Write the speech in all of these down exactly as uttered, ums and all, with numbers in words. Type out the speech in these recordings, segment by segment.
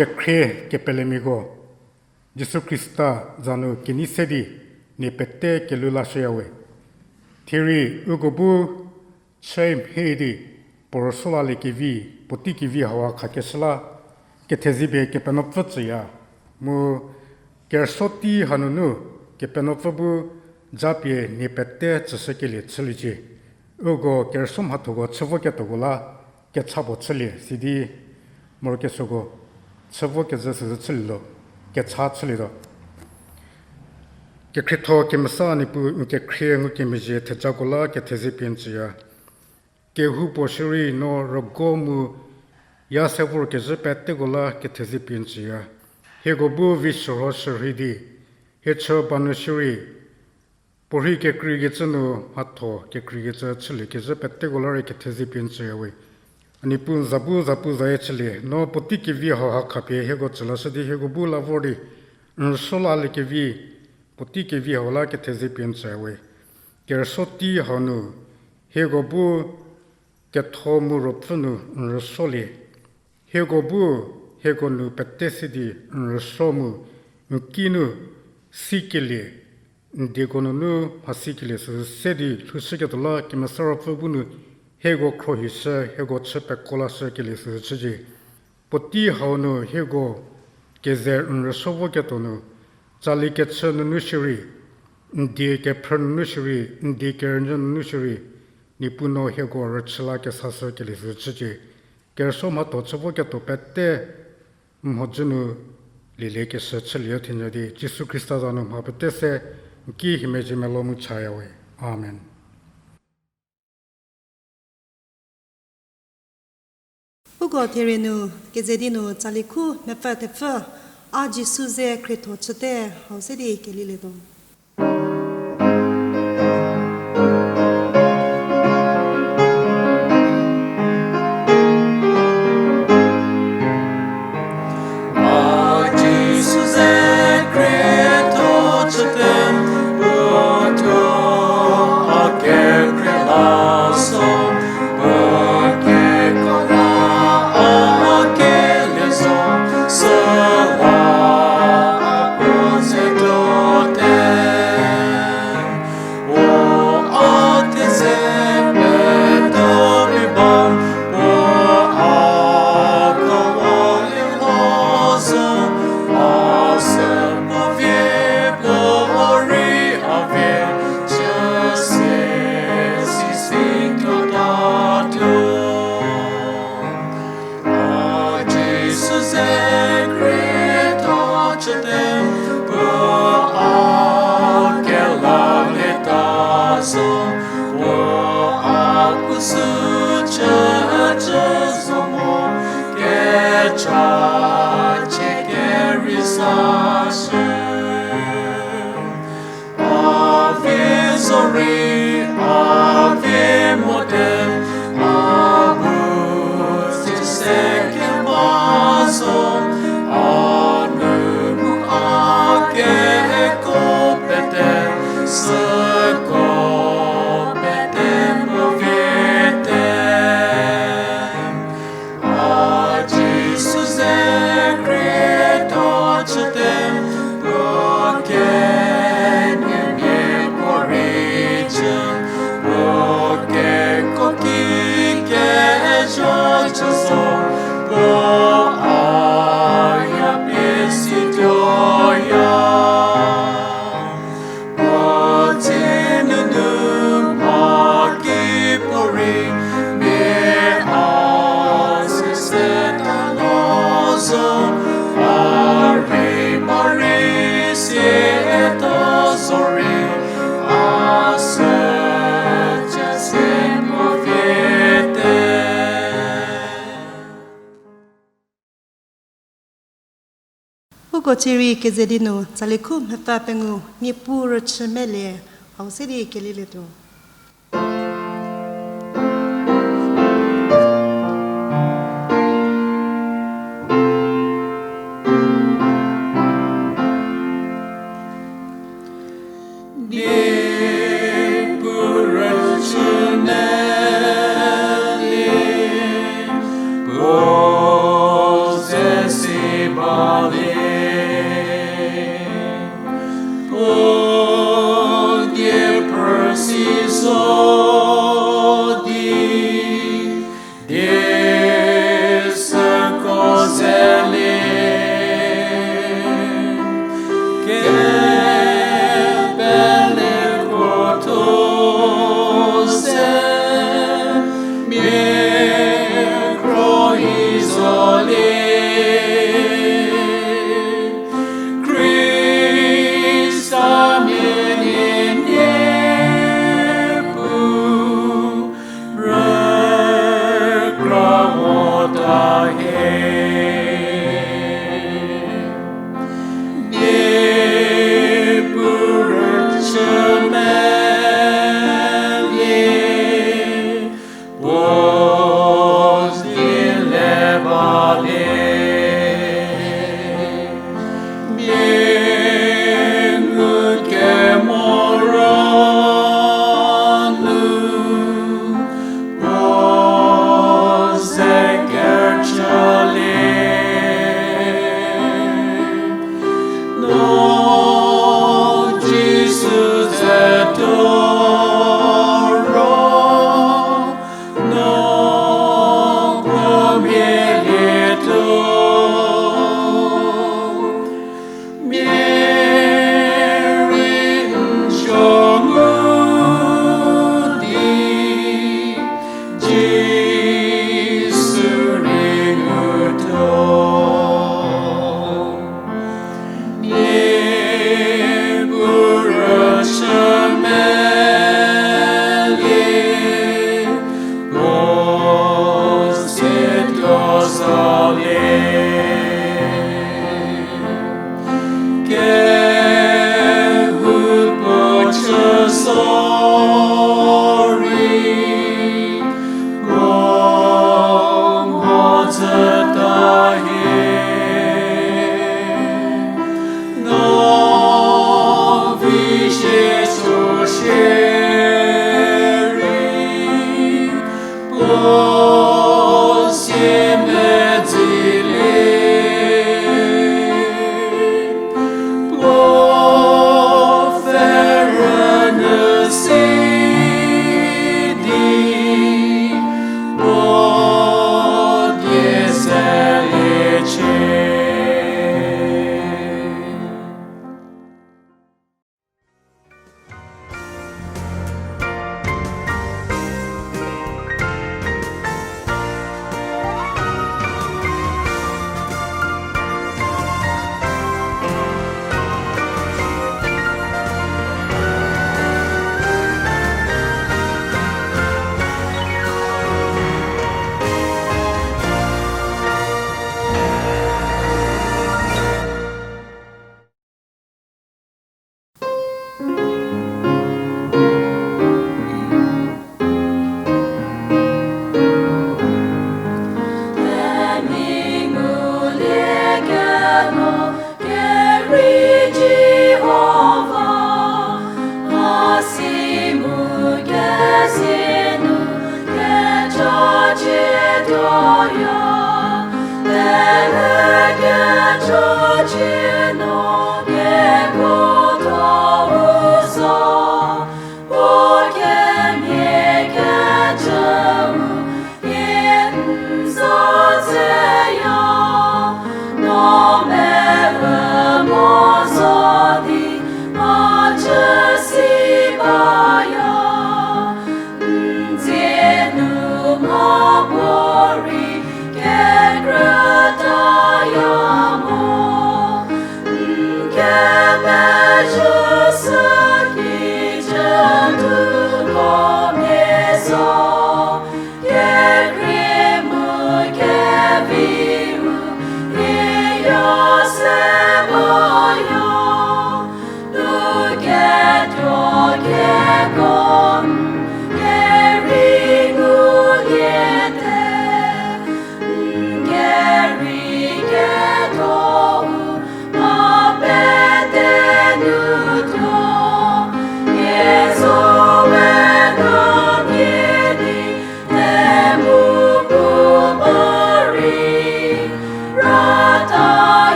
Kekhrie kepelemiako, Jisu Khrista za nu kenei se di nie pete kelhou lashüyawe. Thierei uko bu chü mhie di puo rüsuo laliekevi, puotei kevi hauha khakeshü la, kethezie pie Kepenuopfü tsüya. Mu kerüsuo tei hanunu Kepenuopfü bu japie nie pete tsüshükelie chüliecie. Uko kerüsuo mhathoko chü voketuoko la kecha puo chülie sidi, morokesuoko chü vokezhü süsü chülielo, kecha chülietuo. Kekhrietho kemesa Niepuu, n kekhrie ngukemezhie thejako la kethezie pie n tsüya. Kehoupuo shierei no rügo mu ya se vorkezhü peteko la kethezie pie n tsüya. Hieko bu vi shürho shürhei di, hie chü ba nu shierei, puorhei kekreikecü nu mhatho kekreikecü chüliekezhü peteko la rei kethezie pie n tsüyawe. A Niepuu, n za bu zapuzayie chülie, no puotei kevi hauha khapie hieko tsülashü di hieko bu la vor di, n rüsuo laliekevi, puotei kevi hau la kethezie pie n tsüyawe. Kerüsuo tei hau nu, hieko bu ketho mu ruopfü nu n rüsuolie. Hieko bu, hieko nu pete si di n rüsuo mu, n ki nu sikelie, n dieko nunu mhasikelie süsü se di lhoushüketuo la Kemesa Ruopfü bu nu hieko khruohishü, hieko chü peko lashükelie süsü chücie. Puotei hau nu hieko keze n rüsuo voketuo nu, tsali kechü nunu shierei, n die kephrü nunu shierei, n die kerünyü nunu shierei, Niepuu no hieko rüchü la kesashükelie süsü chücie. Kerüsuo mhatho chü voketuo pete mhodzü nu lieliekeshü chülie thenyü di Jisu Khrista za nu mha pete se n ki hie mezhie melou mu chayawe. Amen. Uko therie nu, keze di nu tsali khu mepfü thepfü, A Jisu ze khrietho chüte, hau se di kelilietuo. Uko chierei keze di nu, tsali khu mepfü pengou, Niepuu rüchü melie, hau se di kelilietuo.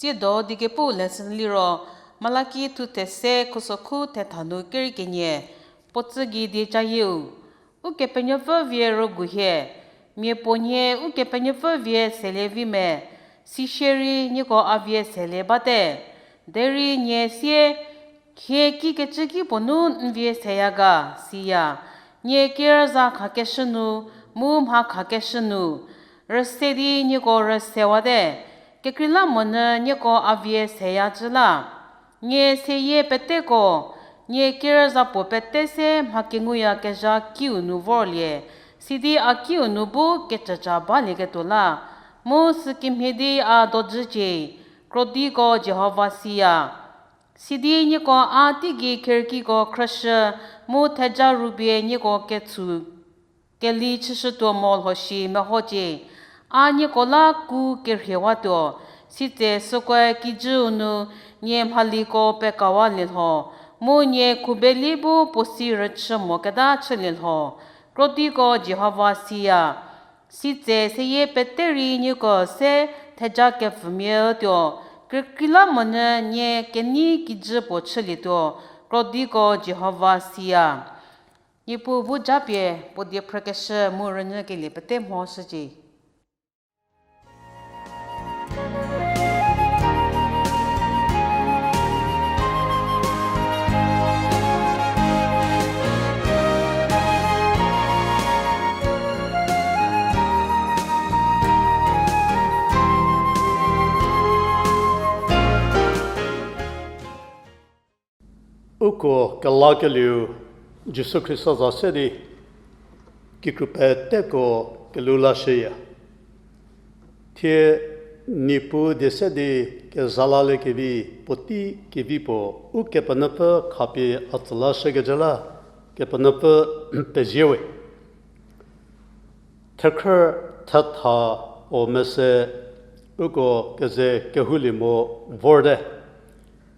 Tsiedo dikepu lesson liro, Malaki thuthe se khusokhu thetha nu kerei kenie, puo tsü gei die cayieu. Ukepenuopfü vie rügu hie, mia puo nhie Ukepenuopfü vie selie vi me, sisierei nieko a vie selie bate. Derei nie sie, hie kikecü ki puo nu n vie seya ga, siya. Nie kerüza khakeshü nu, mu mha khakeshü nu, rüse di nieko rüsewate, kekreilamonyü nieko a vie seyacü la. Nie seyie peteko, nie kerüza puo pete se mha kenguyakezha kiu nu vorlie, sidi a kiu nu bu kecüca balieketuo la, mu sükemhie di a dojücie, krodiko Jihova siya. Sidi nieko a teigei kherkiko khrüshü, mu theja rupie nieko ketsu keli chüshütuo mo lho shi mehocie. A nieko la ku kerhiewatuo, sitse süko kijüu nu nie mhaliko pekawalie lho, mu nie khubeli bu puo si rüchü moketa chülie lho, krodiko Jihova siya. Sitse seyie pete rei nieko se theja kepfümia tuo, kekreilamonyü nie kenei kijü puo chülietuo, krodiko Jihova siya. Niepuu bu japie puo die phrükeshü mu rünyükelie pete mhoshücie. Uko kelakelieu Jisu Khrista za se di kikru peteko kelhou lashüya. Thie Niepuu die se di keza laliekevi puotei kevi puo Ukepenuopfü khapie a tsü lashükecü la Kepenuopfü pezie we. Thekhrü thetha-u mese uko keze kehoulie mo vorte.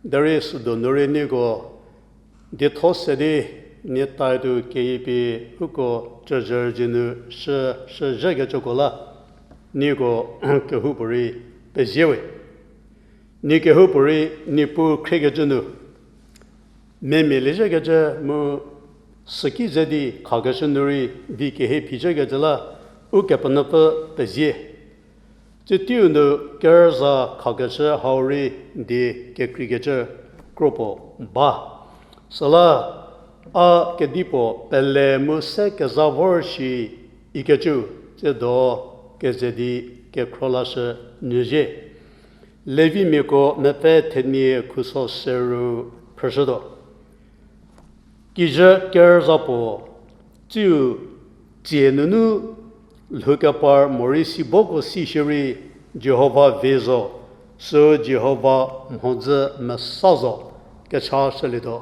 Derei südonu rei nieko dietho se di nie tituo keyie pie uko cüzhü zhü nu shü, shüzhükecüko la nieko kehoupuorei pezie we. Nie kehoupuorei Niepuu khriekecü nu memia liezhükecü mu süki ze di khakeshü nu rei vi kehie phicükecü la Ukepenuopfü pezie. Tsütiu nu kerüza khakeshü hau rei die kekreikecü kro puo ba. Süla a kedipuo pele mu se keza vor shi ikecü tsiedo keze di kekhro lashü nyüzhie. Levimiako mepfü thenie khuso seru phrüshütuo. Kijü kerüza puo, tsiu tsie nunu lhoukepar morei siboko si shierei Jihova vi zo, süu Jihova mhodzü mesa zo, kechashülietuo.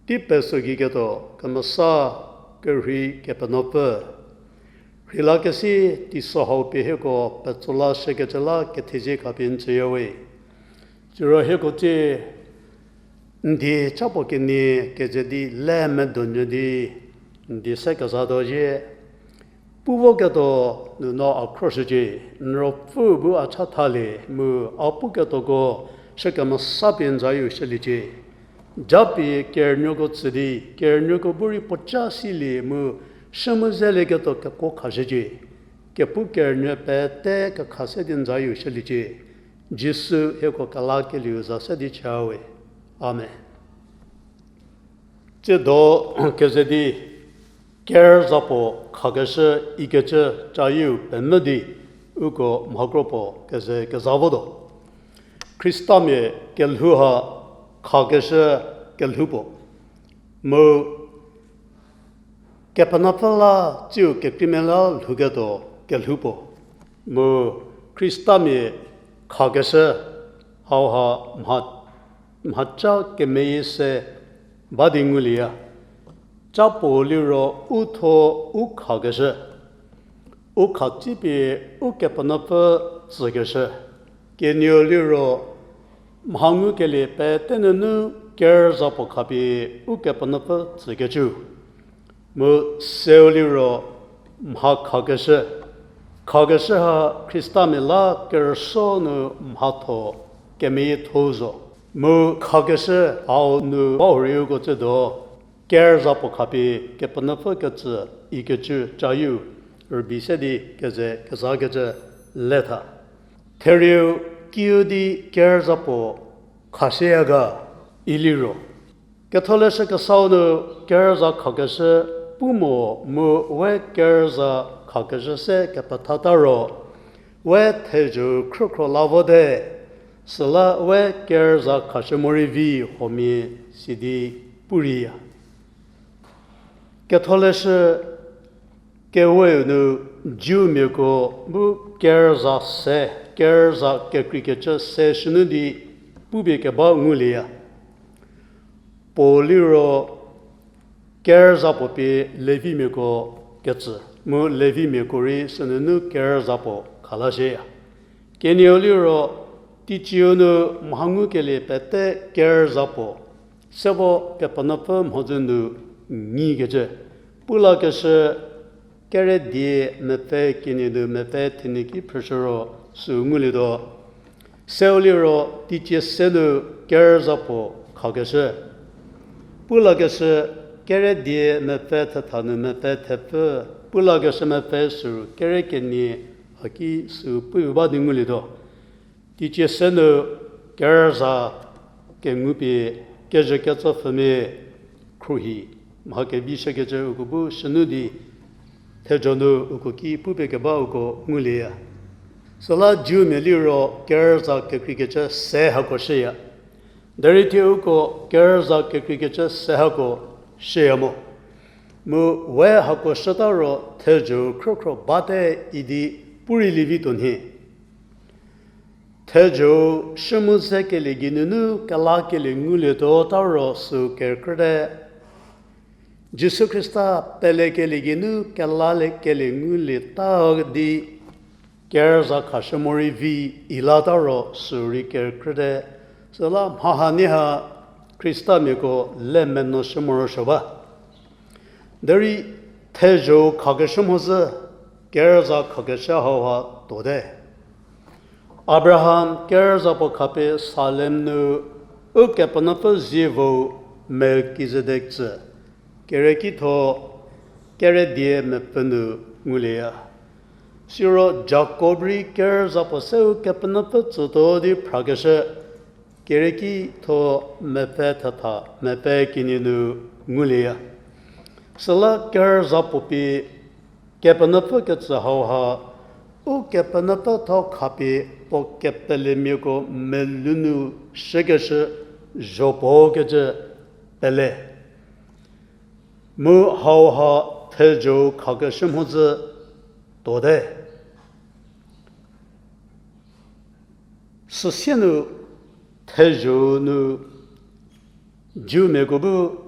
Tei peso gei ketuo kemesa kerhei Kepenuopfü, rheilakesi teisozha pie hieko petso lashükecü la kethezie khapie n tsüya we. Siro hieko tsie n die cha puo kenie keze di le medonyü di n die se kezatuo zhie. Pu voketuo nuno a khroshücie, n ruopfü bu a chathalie mu a puketuoko shü kemesa pie n zayieu shüliecie. Japie kerünuoko tsü di kerünuoko bu rei puoca silie mu shü mu zelieketuo kekuo khashücie. Kepu kerünuo pete kekha se di n zayieu shüliecie. Jisu hieko kelakelieu za se di cha we. Amen. Tsiedo keze di kerüza puo khakeshü ikecü cayieu pemvü di uko mhakro puo keze keza votuo. Khristamia kelhou ha khakeshü kelhou puo. Mu Kepenuopfü la tsiu kekreimia la lhouketuo kelhou puo. Mu Khristamia khakeshü hauha mha, mhaca kemeyie se ba di ngulieya. Ca puo liro u thuo u khakeshü. U khatsipie Ukepenuopfü tsükeshü. Kenieu liro mha ngukelie pete nunu kerüza puo khapie Ukepenuopfü tsükecü. Mu seu liro mha khakeshü. Khakeshü ha Khristamia la kerüsuo nu mhatho kemeyietho zo. Mu khakeshü hau nu bahurei uko tsütuo, kerüza puo khapie Kepenuopfü ketsü ikecü cayieu rübei se di keze kezakecü le tha. Therieu kiu di kerüza puo khashüya ga iliro, Ketholeshü Kesau nu kerüza khakeshü pu mo mu we kerüza khakeshü se kepethata ro, we thezho khrükhro la vote, süla we kerüza khashü morei vi huomia sidi purei ya. Ketholeshü kewe nu Jewmiako bu kerüza se, kerüza kekreikecü se shünu di pupie keba ngulieya. Puo liro kerüza puo pie Levimiako ketsü, mu Levimiako rei sünunu kerüza puo khalashüya. Kenieu liro, teicieu nu mha ngukelie pete kerüza puo, se vo Kepenuopfü mhodzü nu nyikecü, pulakeshü Kere die mepfü kenie nu mepfü thenie ki phrüshü ro süu ngulietuo. Seu liro teicie se nu kerüza puo khakeshü, pulakeshü Kere die mepfü thetha nu mepfü thepfü, pulakeshü mepfü süu kere kenie haki süu pu ba di ngulietuo. Teicie se nu kerüza kengupie kezhü ketsopfhümia khruohi mha kevi shükecü uko bu shünu di thezho nu uko ki pupie keba uko ngulieya. Süla Jewmia liro kerüza kekreikecü se hako shüya. Derei thie uko kerüza kekreikecü se hako shüya mo. Mu we hako shüta ro thezho khrükhro bate idi purei lievi tuo nhie. Thezho shü mu zekelie geinunu kelakelie ngulietuo ta ro süu kerükrüte. Jisu Khrista pelekelie geinu kelakelie ngulieta di kerüza khashü morei vi ilata ro süu rei kerükrüte. Süla mha hanie ha Khristamiako le menuoshü morosuo ba. Derei thezho khakeshü mhodzü kerüza khakeshü hauha tuote. Abraham kerüza puo khapie Salem nu Ukepenuopfü zievou Melkizedek tsü, Kerekitho kere die mepfü nu ngulieya. Siro Jakob rei kerüza puo se Ukepenuopfü tsütuo di phrakeshü, Kerekitho mepfü thetha mepfü kenie nu ngulieya. Süla kerüza puo pie Kepenuopfü ketsü hauha, Ukepenuopfü tho khapie puo kepelemiako melou nu shükeshü zho puo kecü pele. Mu hauha thezho khakeshü mhodzü tuote. Süsie nu thezho nu Jewmiako bu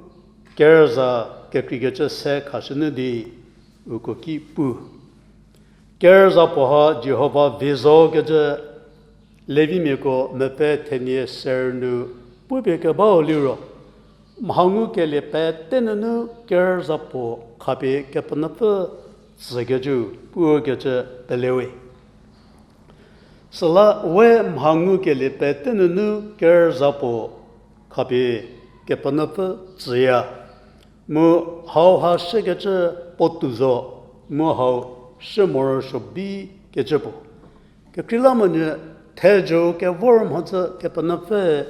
kerüza kekreikecü se khashünyü di uko ki pu. Kerüza puo ha Jihova vi zo kecü Levimiako mepfü thenie ser nu pupie kebau liro, mha ngukelie pete nunu kerüza puo khapie Kepenuopfü tsükecü pukecü pelewe. Süla we mha ngukelie pete nunu kerüza puo khapie Kepenuopfü tsüya. Mu hauha shükecü puotou zo, mu hau shü morosuo bi kecü puo. Kekreilamonyü thezho kevor mhodzü Kepenuopfü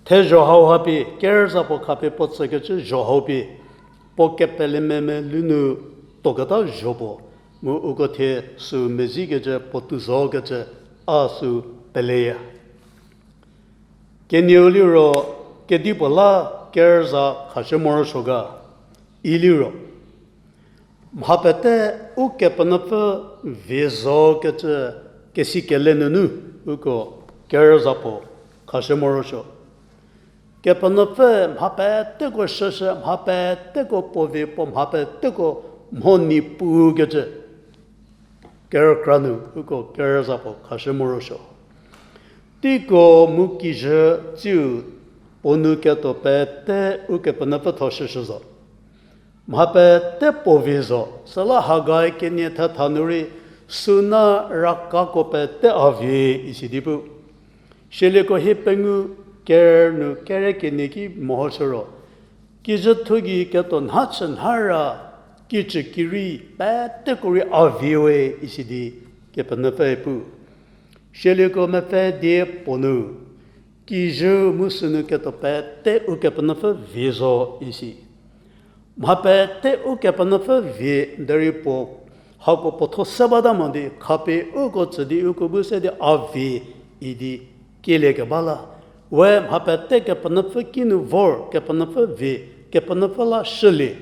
thezho hauha pie, kerüza puo khapie puo tsükecü zho hau pie, puo kepelemia melou nu tuoketa zho puo, mu uko thie süu mezikecü puotou zo kecü a süu peleya. Kenieu liro kedipuo la kerüza khashü morosuo ga, iliro mha pete Ukepenuopfü vi zo kecü kesikele nunu uko kerüza puo khashü morosuo. Kepenuopfü mha peteko shüshü, mha peteko puo vi puo mha peteko mho ni pukecü kerükra nu uko kerüza puo khashü morosuo. Teiko mu kijü tsiu puo nou ketuo pete Ukepenuopfü tho shüshü zo. Mha pete puo vi zo, süla Hagai kenie thetha nu rei Süna rakako pete a vie isi di pu. Sielieko hie pengou ker nu kere kenie ki mehoshü ro, kijüthu gei ketuo nha chü nha ra, kicü kirei peteko rei a vie we isi di Kepenuopfüe pu. Sielieko mepfü die puo nu, kijü mu sünu ketuo pete Ukepenuopfü vie zo isi. Mha pete Ukepenuopfü vie derei puo, hako puo thuo se bata mo di khapie uko tsü di uko bu se di a vie idi kielie keba la, we mha pete Kepenuopfü kinu vor, Kepenuopfü vie, Kepenuopfü la shülie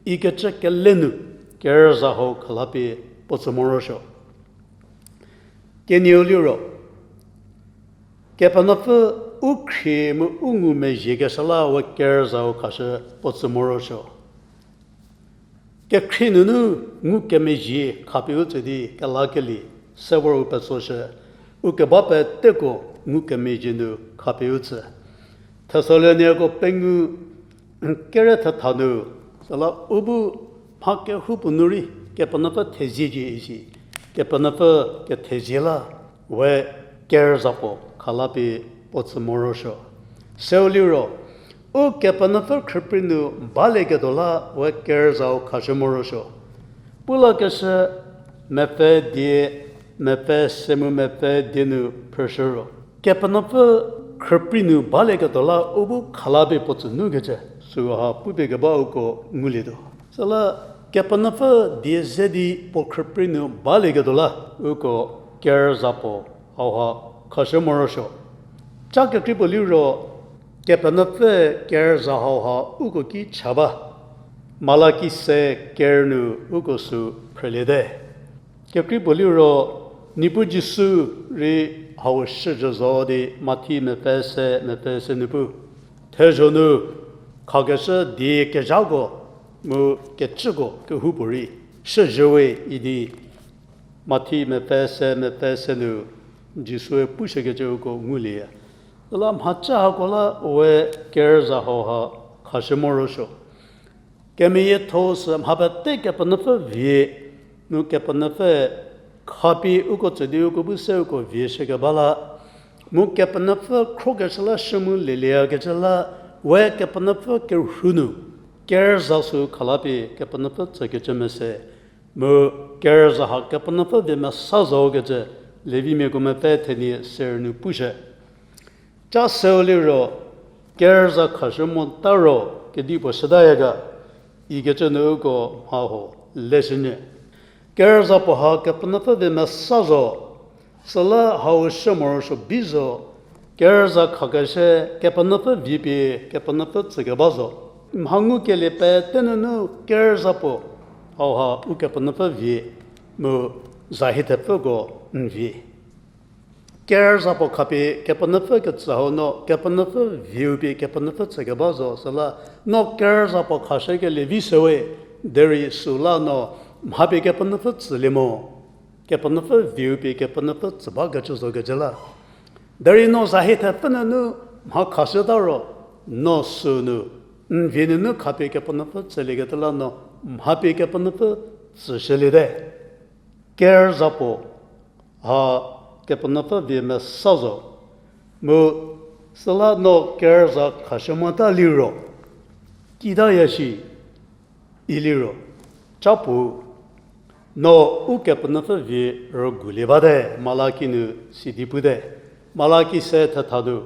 ikecü kele nu kerüza hau khalapie puo tsü morosuo. Kenieu liro, Kepenuopfü u khrie mu u ngumezhiekeshü la we kerüzau khashü puo tsü morosuo. Kekhrie nunu ngukemezhie khapie u tsü di kelakelie se vor u petsoshü, u keba peteko ngukemezhie nu khapie u tsü. Thesalonikako pengou kere thetha nu, süla u bu mha kehoupuo nu rei Kepenuopfü theziecie isi, Kepenuopfü kethezie la we kerüza puo khalapie puo tsü morosuo. Seu liro, Ukepenuopfü khrüprei nu balieketuo la we kerüzau khashü morosuo. Pulakeshü mepfü die, mepfü se mu mepfü die nu phrüshü ro, Kepenuopfü khrüprei nu balieketuo la u bu khalapie puo tsü nukecü süha pupie keba uko ngulietuo. Süla Kepenuopfü die ze di puo khrüprei nu balieketuo la uko kerüza puo hauha khashü morosuo. Ca kekrei puo liro, Kepenuopfü kerüza hauha uko ki cha ba. Malaki se ker nu uko sü phrüliete. Kekrei puo liro, Niepuu Jisu rei hau shüzhü zo di Mathi mepfü se, mepfü se nu pu. Thezho nu khakeshü die kezhako mu kecüko kehoupuorei shüzhü we idi Mathi mepfü se, mepfü se nu Jisue pushükecü uko ngulie. Süla mhacü hako la we kerüza hauha khashü morosuo. Kemeyietho sü mha pete Kepenuopfü vie, mu Kepenuopfü khapie uko tsü di uko bu se uko vie shükeba la, mu Kepenuopfü khrokeshü la shü mu lielieyakecü la, we Kepenuopfü kerhu nu kerüza sü khalapie Kepenuopfü tsükecü mese, mu kerüza ha Kepenuopfü vie mesa zokecü Levimiako mepfü thenie ser nu pushü. Ca seu liro, kerüza khashü mota ro kedipuo shütaya ga, ikecü nu uko mha ho leshünyü. Kerüza puo ha Kepenuopfü vie mesa zo, süla hau shü morosuo bi zo, kerüza khakeshü Kepenuopfü vie pie Kepenuopfü tsükeba zo. Mha ngukelie pete nunu kerüza puo hauha Ukepenuopfü vie, mu za hie thepfüko n vie. Kerüza puo khapie Kepenuopfü ketsü hau no Kepenuopfü vieu pie Kepenuopfü tsükeba zo süla, no kerüza puo khashükelie vi sewe, derei süla no mha pie Kepenuopfü tsülie mo, Kepenuopfü vieu pie Kepenuopfü tsü bakecü zokecü la. Derei no za hie thepfü nunu mha khashüta ro, no sünu n vie nunu khapie Kepenuopfü tsülieketuo la no mha pie Kepenuopfü tsüshüliete. Kerüza puo ha Kepenuopfü vie mesa zo. Mu süla no kerüza khashü mota liro, kitaya shi iliro, ca puo, no Ukepenuopfü vie rügulie bate, Malaki nu sidi pute. Malaki se thetha nu,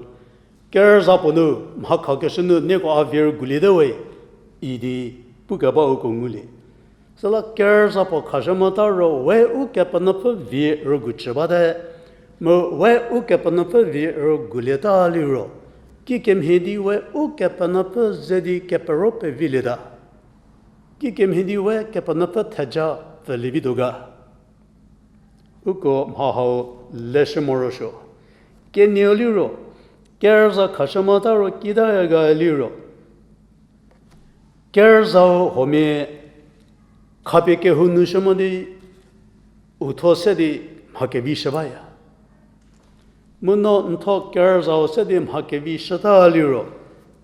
kerüza puo nu mha khakeshü nu nieko a vie rüguliete we, idi pukeba uko ngulie. Süla kerüza puo khashü mota ro we Ukepenuopfü vie rügu chü bate, mu we Ukepenuopfü vie rügulieta liro, kikemhie di we Ukepenuopfü ze di kepero pevilieta. Kikemhie di we Kepenuopfü theja pfülie vituo ga. Uko mha hau leshü morosuo. Kenieu liro, kerüza khashü mota ro kitaya ga liro, kerüzau huomia khapie kehou nu shü mo di, u thuo se di mha kevi shü baya. Mu no n thuo kerüzau se di mha kevi shüta liro,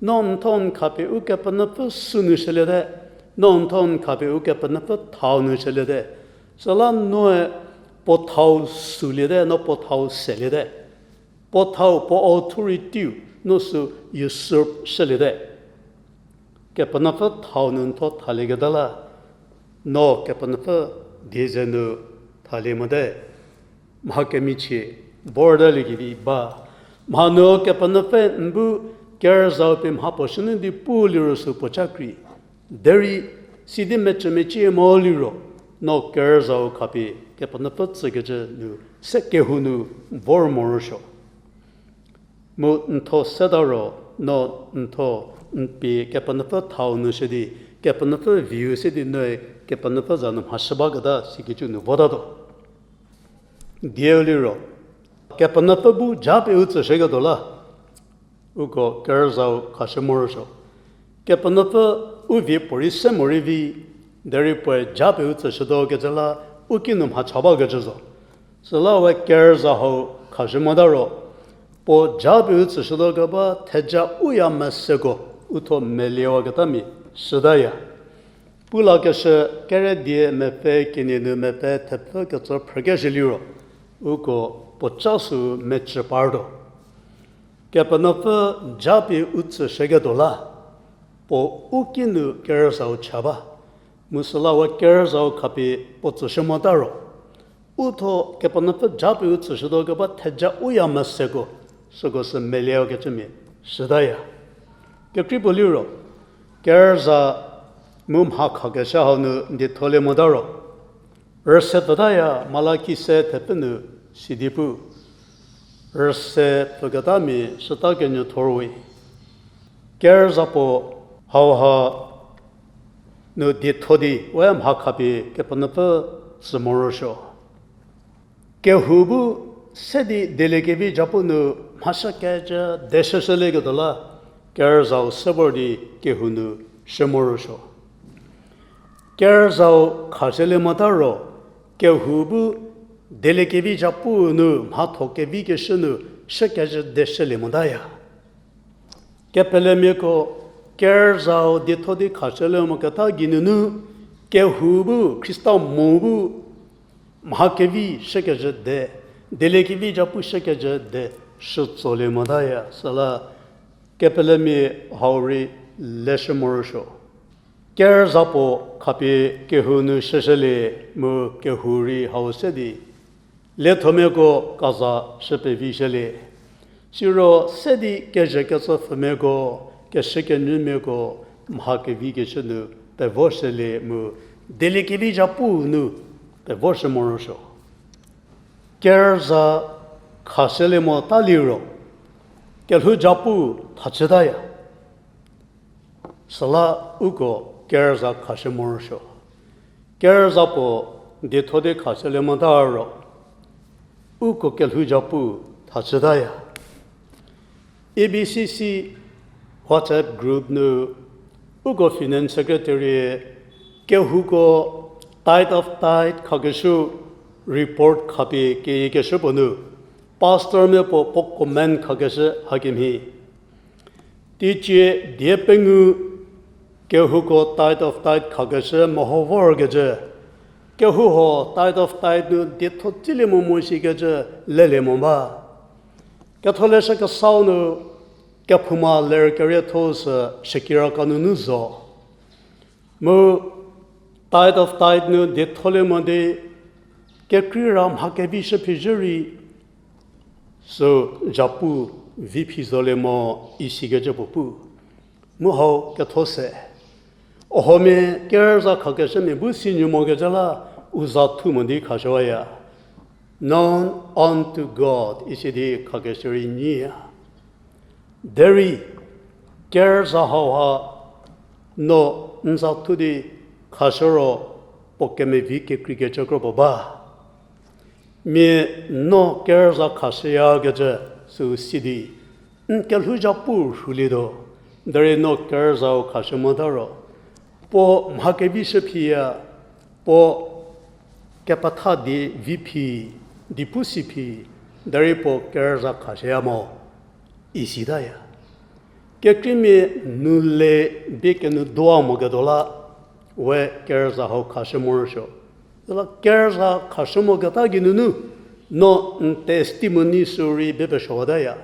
no n thuo n khapie Ukepenuopfü sünu shüliete, no n thuo n khapie Ukepenuopfü thau nu shüliete. Süla noe Puo thau süliete, no puo thau seliete. Puo thau, puo authority-u no sü usurp shüliete. Kepenuopfü thau nu n thuo thalieketa la, no Kepenuopfü die ze nu thalie mote. Mha kemichie, border liekevi ba. Mha nu Kepenuopfü n bu kerüzau pie mha puo shünyü di pu liro sü puo cha krei. Derei sidi mecü mecie mo liro, no kerüzau khapie Kepenuopfü tsükecü nu se kehou nu vor morosuo. Mu n thuo seta ro, no n thuo n pie Kepenuopfü thau nu shü di, Kepenuopfü viu se di noe Kepenuopfü za nu mhashü baketa sikecü nu votatuo. Dieu liro, Kepenuopfü bu japie u tsüshüketuo la, uko kerüzau khashü morosuo. Kepenuopfü u vie puorei se morei vi, derei puoe japie u tsüshütuo kecü la, u kinu mha cha bakecü zo. Süla we kerüza hau khashü mota ro, puo japie u tsüshütuo keba theja u ya meseko, u thuo meliewaketa mia shütaya. Pu lakeshü Kere die mepfü kenie nu mepfü thepfü kecü phrükeshü liro, uko puo ca sü mecü partuo. Kepenuopfü japie u tsüshüketuo la, puo u kinu kerüzau cha ba. Mu süla we kerüzau khapie puo tsüshü mota ro, u thuo Kepenuopfü japie u tsüshütuo keba theja u ya meseko, süko sü meliewakecümia shütaya. Kekrei puo liro, kerüza mu mha khakeshü hau nu n dietholie mota ro, rüse pfütaya. Malaki se thepfü nu sidi pu, rüse pfüketa mia shüta kenyü thorwe. Kerüza puo hauha nu dietho di we mha khapie Kepenuopfü tsü morosuo. Kehou bu se di dieliekevi japu nu mhashükecü deshüshülieketuo la, kerüzau se vor di kehou nu shü morosuo. Kerüzau khashülie mota ro, kehou bu dieliekevi japu nu mhatho kevi keshü nu shükecü deshülie motaya. Kepelemiako kerüzau dietho di khashülie moketa geinunu, kehou bu Khrista mo bu mha kevi shükecü de, dieliekevi japu shükecü de shütsolie motaya. Süla kepelemia hau rei leshü morosuo. Kerüza puo khapie kehou nu shüshülie, mu kehou rei hau se di liethomiako kaza shü pevishülie. Siro se di kezhü kecü pfhümiako, keshükenyümiako mha kevi keshü nu pevoshülie mu dieliekevi japu nu pevoshü morosuo. Kerüza khashülie mota liro, kelhou japu thachütaya. Süla uko kerüza khashü morosuo. Kerüza puo dietho di khashülie mota ro, uko kelhou japu thachütaya. A B C C WhatsApp group nu uko finance secretary kehouko tithe of tithe khakeshü report khapie keyiekeshü puo nu, pastormia puo puo comment khakeshü hakemhie. Teicie die pengou kehouko tithe of tithe khakeshü meho vorkecü, kehou huo tithe of tithe nu dietho tsilie mo mo shikecü lelie mo ba. Ketholeshü Kesau nu kephouma ler kerietho sü shükiraka nunu zo. Mu tithe of tithe nu dietholie mo di kekreira mha kevi shüphizhü rei sü japu vi phi zolie mo isikecü puo pu. Mu hau ketho se, ohomia kerüza khakeshümia bu sinuo mokecü la u za thu mo di khashüwaya. Known unto God isi di khakeshü rei nyiya. Derei kerüza hauha no n za thu di khashü ro puo kemevi kekreikecü kro puo ba. Mia no kerüza khashüyakecü süu si di n kelhou japu rhulietuo, derei no kerüzau khashü mota ro puo mha kevi shüphiya, puo kepetha di vi phi, di pu si phi, derei puo kerüza khashüya mo isitaya. Kekreimia nu le bie kenu dua moketuo la we kerüza hau khashü morosuo. Süla kerüza khashü moketa geinunu, no n testimony sü rei bie pesuowataya.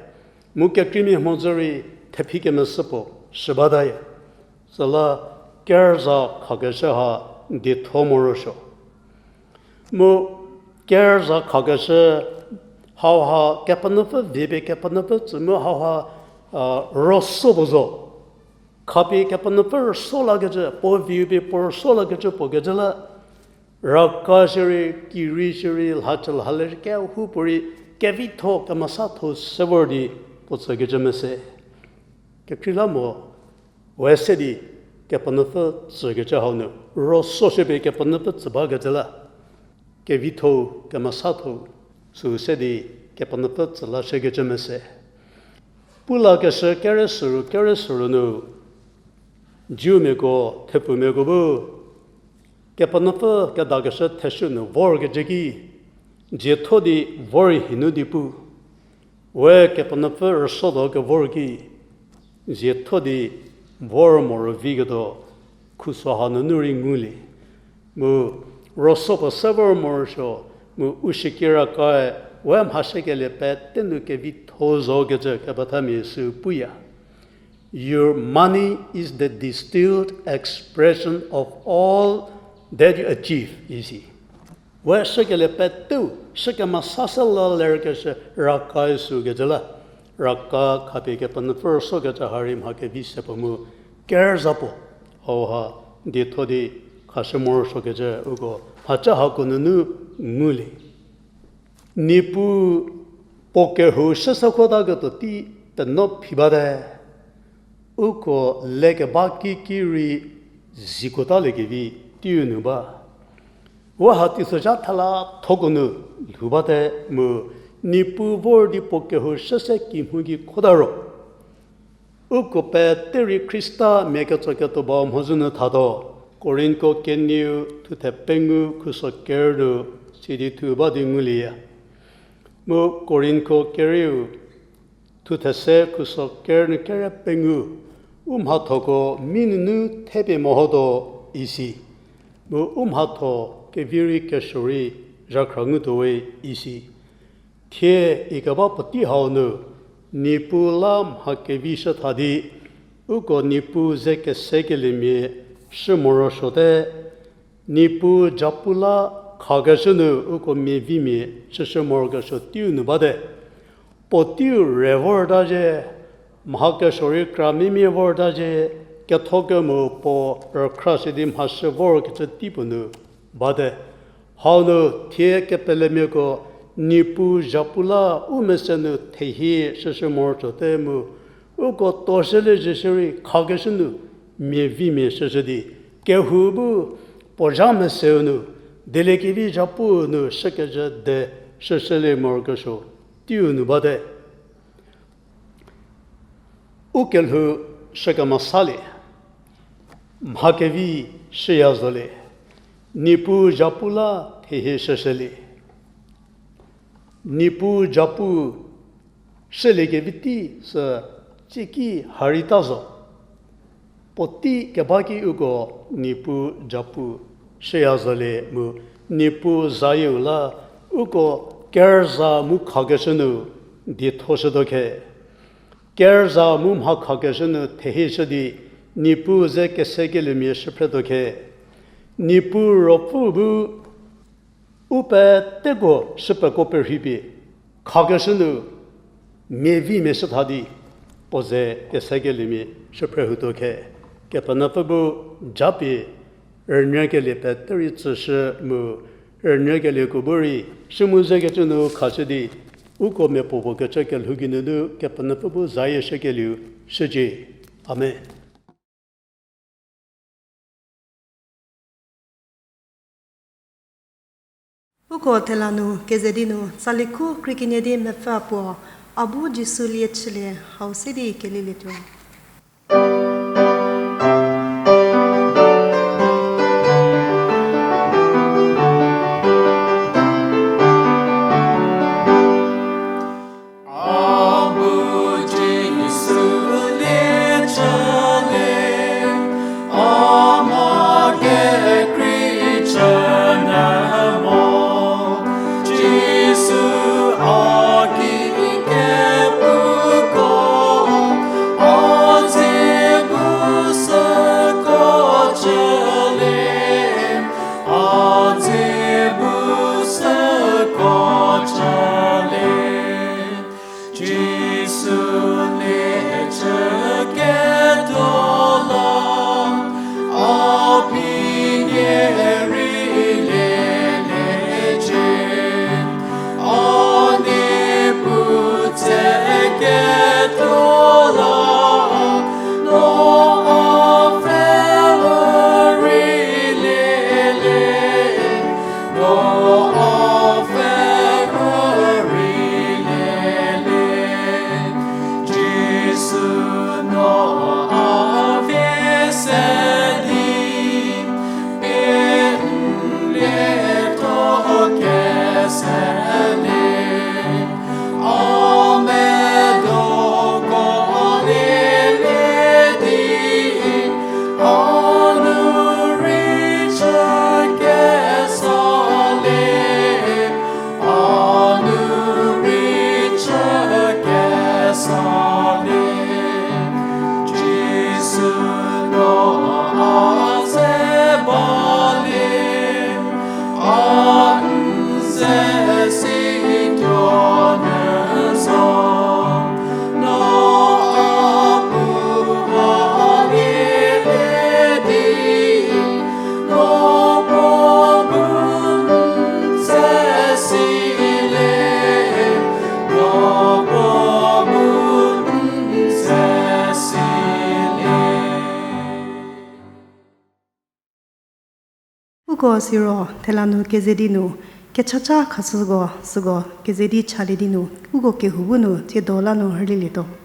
Mu kekreimia mhodzü rei thephi kemesü puo shü bataya. Süla kerüza khakeshü ha dietho morosuo. Mu kerüza khakeshü hauha Kepenuopfü vie pie Kepenuopfü tsü mu hauha, a, rüso puo zo. Khapie Kepenuopfü rüso lakecü, puo viu pie puo rüso lakecü puo kecü la, raka shierei, kirei shierei, lhachü lhale rei kehoupuorei, kevitho, kemesatho se vor di puo tsükecü mese. Kekreilamonyü we se di Kepenuopfü tsükecü hau nu, rüso shie pie Kepenuopfü tsü bakecü la, kevitho, kemesatho, sü se di Kepenuopfü tsü lashükecü mese. Pu lakeshü kere süru, kere süru nu, Jewmiako, thepumiako bu, Kepenuopfü kedakeshü theshü nu vorkecü ki, zietho di vor hinu di pu. We Kepenuopfü rüsotuo kevor ki, zietho di vor morovi ketuo, khuso hanunu rei ngulie. Mu rüso puo se vor morosuo, mu u shikirakae, we mhashükelie pete nu kevitho zokecü kepethamia sü puya. Your money is the distilled expression of all that you achieve, isi. We shükelie peteu, shükemesa se la lerkeshü raka sü kecü la, raka khapie Kepenuopfü rüsokecü ha rei mha kevi se puo mu kerüza puo, hauha dietho di khashü morosuokecü uko mhachü hako nunu ngulie. Niepuu puo kehou shüse khuotaketuo tei teno phi bate. Uko lekeba kiki rei zikuotaliekevi teiu nu ba. Wa ha teisozha thela thoko nu lhou bate mu, Niepuu vor di puo kehou shüse kimhie ki khuota ro, uko pete rei Khrista mia ketsoketuo ba mhodzü nu thatuo. Korintko kenieu thuthe pengou khuso ker nu sidi thu ba di ngulieya. Mu Korintko kerieu thuthe se khuso ker nu kere pengou, u mhathoko mi nunu thepie mehotuo isi. Mu u mhatho kevi rei kesuo rei zhakhra ngutuo we isi. Thie ikeba puotei hau nu, Niepuu la mha kevi shütha di, uko Niepuu ze kesekeliemia shü morosuote, Niepuu japu la khakeshü nu uko miavimia shüshü morokesuo teiu nu bate. Puoteiu re vorta zhie, mha kesuo rei kramimia vorta zhie, ketho kemo puo rükhra si di mhashü vorkecü tei puo nu bate. Hau nu thie kepelemiako Niepuu japu la u mese nu thehie shüshü morosuote mu, uko tuoshülie zhie shierei khakeshü nu miavimia shüshü di, kehou bu puo zha meseu nu, dieliekevi japu nu shükezhü de shüshülie morokesuo teiu nu bate. U kelhou shükemesalie, mha kevi shüya zolie, Niepuu japu la thehie shüshülie. Niepuu japu shüliekevi tei sü tsiki harita zo. Puotei keba ki uko Niepuu japu shüya zolie mu Niepuu zayieu la uko kerüza mu khakeshü nu diethoshütuo khe. Kerüza mu mha khakeshü nu thehie shü di Niepuu ze kesekeliemia shüphretuo khe. Niepuu Ruopfü bu u peteko shüpeko perhipie khakeshü nu miavimia shütha di puo ze kesekeliemia shüphre hutuo khe. Kepenuopfü bu japie rünyükelie pete rei tsüshü mu rünyükelieko bu rei shümu zekecü nu khashü di uko miapuo puo kecü kelhou geinunu Kepenuopfü bu zayie shükelieu shücie. Amen. Uko thela nu keze di nu tsali khu krie kenie di mepfü puo, A bu Jisu lie chülie hau se di kelilietuo. Uko siro thela nu keze di nu, kechacha khashüko süko keze di chalie di nu, uko kehou bu nu thiedo la nu rhülilietuo.